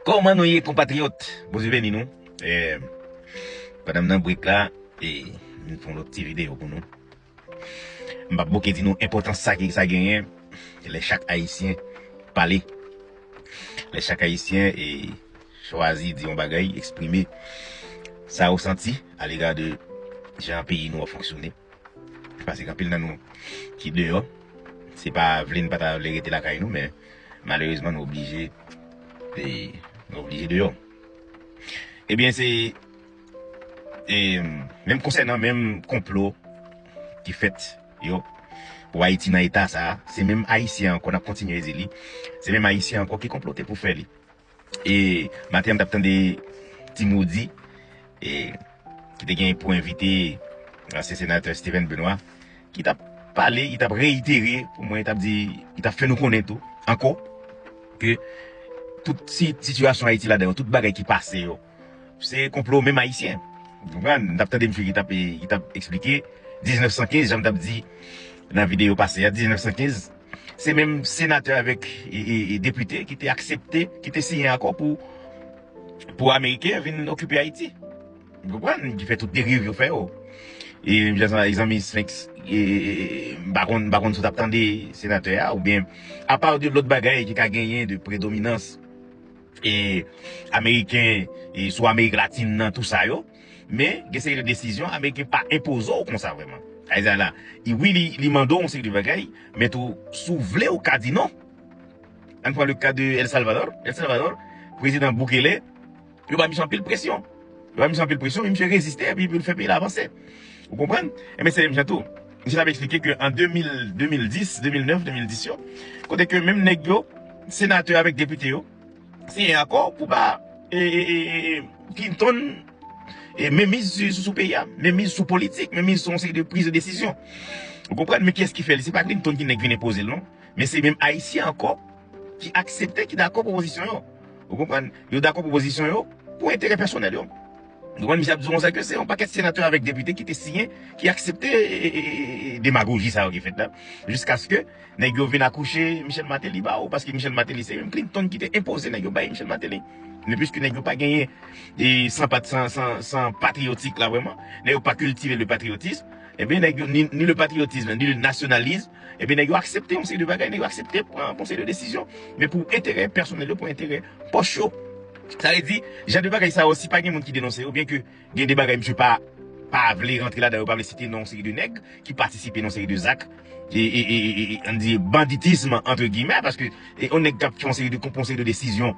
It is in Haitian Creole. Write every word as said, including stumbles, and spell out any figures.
Kòman nou ye, konpatriyòt? Bondye beni nou. Eh, pandan m nan break la, e, m fè yon lòt ti videyo pou nou. M p ap bouke di nou enpòtans sa ki sa genyen lè chak Ayisyen pale. Lè chak Ayisyen e chwazi di yon bagay, eksprime sa yo santi alega de jan peyi nou ap fonksyone. Paske gen anpil nan nou ki deyò. Se pa vle n pa ta vle rete lakay nou, men malerezman nou oblije, e, nou oblije deyò. Ebyen, se, e, menm konsènan menm konplo ki fèt yo pou Ayiti nan eta sa a, se menm Ayisyen ankò, n ap kontinye di li, se menm Ayisyen ankò ki konplote pou fè li. E maten an, m t ap tande Ti Moody, e, ki te gen pou envite ansyen senatè Steven Benoît, ki t ap pale, ki t ap reyitere pou mwen, ki t ap di, ki t ap fè nou konnen tou, ankò, ke tout si, sitiyasyon Ayiti ladan yo, tout bagay ki pase yo, se konplo menm Ayisyen. Ou konprann? M t ap tande misye ki t ap, ki t ap eksplike diznèf san kenz, jan m t ap di nan videyo pase a, diznèf san kenz, se menm senatè avèk e, e, e depite ki te aksepte, ki te siyen akò pou, pou Ameriken vin okipe Ayiti. Ou konprann? Ki fè tout deriv yo fè yo. E menm jan zanmi Sphinx, e, e, e, m pa konn, m pa konn si w t ap tande senatè a, oubyen, apa de lòt bagay ki ka genyen de predominans e, Ameriken, e, sou Amerik Latin nan, tou sa yo. Men, gen seri de desizyon, Ameriken pa enpoze w konsa vrèman. Sa vle di la, i, wi, li, li mande w yon seri de bagay, men tou, si w vle, ou ka di non. Ann pran le ka de El Salvador. El Salvador, prezidan Bukele, yo ba misye anpil presyon. Yo ba misye anpil presyon, men misye reziste, epi pou l fè peyi la avanse. Ou konprann? Ebyen, se menm jan tou. Misye t ap eksplike ke an de mil, de mil dis, de mil nèf, de mil dis yo, kote ke menm nèg yo, senatè avèk depite yo, siyen akò pou ba, e, e, e, e, Clinton, e, menmiz sou, sou, sou peyi a, menmiz sou politik, menmiz sou yon seri de priz de desizyon. Ou konprann? Men kiyès ki fè li? Se pa Clinton ki nèk vin enpoze l, non. Men se menm Ayisyen ankò ki aksepte, ki dakò pwopozisyon yo. Ou konprann? Yo dakò pwopozisyon yo pou enterè pèsonèl yo. Ou konprann? Misye ap di w konsa ke se yon pakèt senatè avèk depite ki te siyen, ki aksepte, e, e, e, e, demagoji sa yo ki fèt la. Jiskaske nèg yo vin akouche Michel Martelly ba yo, paske Michel Martelly se menm Clinton ki te enpoze nèg yo bay Michel Martelly. Men piske nèg yo pa genyen, e, san pat-, san, san, san patriyotik la vrèman, nèg yo pa kiltive le patriyotism, ebyen nèg yo, ni, ni le patriotisme, ni le nationalisme, ebyen nèg yo aksepte yon seri de bagay, nèg yo aksepte pran yon seri de desizyon, men pou enterè pèsonèl yo, pou enterè pòch yo. Sa vle di, jan de bagay sa yo, si pa gen moun ki denonse yo, oubyen ke gen de bagay misye pa, pa vle rantre ladan yo, pa vle site non yon seri de nèg ki patisipe nan yon seri de zak, e, e, e, e, e, ann di banditism, antre giyimè, paske, e, yon nèg k ap fè yon seri de, pran yon seri de desizyon